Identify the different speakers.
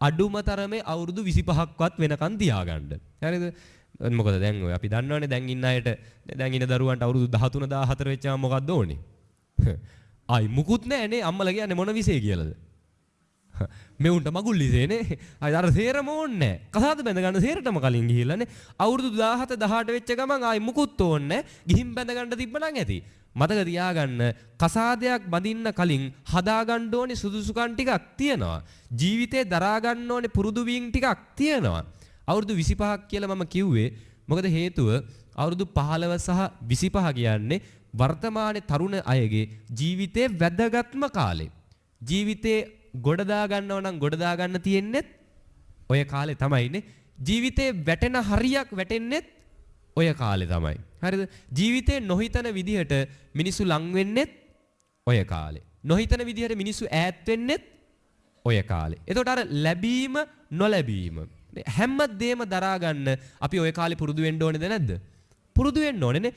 Speaker 1: අඩුම තරමේ අවුරුදු 25ක්වත් වෙනකන් තියාගන්න. හරිද? මොකද දැන් ඔය අපි දන්නවනේ දැන් ඉන්න අයට, දැන් ඉන්න දරුවන්ට අවුරුදු 13 14 වෙච්චාම මොකද්ද ඕනේ? ආයි මුකුත් නෑ නේ. අම්මලා කියන්නේ මොන විසේ කියලාද? මෙවුන්ට මගුල් විසේනේ. ආයි අර සේරම ඕනේ නෑ. කසාද බැඳ ගන්න සේරටම කලින් ගිහිල්ලානේ. අවුරුදු 17 18 වෙච්ච ගමන් ආයි මුකුත් ඕනේ නෑ. ගිහින් බැඳ ගන්න තිබ්බනම් ඇති. මතක තියාගන්න, කසාදයක් බඳින්න කලින් හදා ගන්න ඕනේ සුදුසුකම් ටිකක් තියෙනවා. ජීවිතේ දරා ගන්න ඕනේ පුරුදු වීම් ටිකක් තියෙනවා. අවුරුදු 25ක් කියලා මම කිව්වේ මොකද හේතුව, අවුරුදු 15 සහ 25 කියන්නේ වර්තමානයේ තරුණ අයගේ ජීවිතේ වැදගත්ම කාලේ. ජීවිතේ ගොඩ දා ගන්නව නම් ගොඩ දා ගන්න තියෙන්නෙත් ඔය කාලේ තමයිනේ. ජීවිතේ වැටෙන හරියක් වැටෙන්නෙත් ඔය කාලේ තමයි. හරිද? ජීවිතේ නොහිතන විදිහට මිනිස්සු ලං වෙන්නෙත් ඔය කාලේ. නොහිතන විදිහට මිනිස්සු ඈත් වෙන්නෙත් ඔය කාලේ. එතකොට අර ලැබීම නොලැබීම හැම දෙයක්ම දරා ගන්න අපි ඔය කාලේ පුරුදු වෙන්න ඕනේද නැද්ද? පුරුදු වෙන්න ඕනේනේ.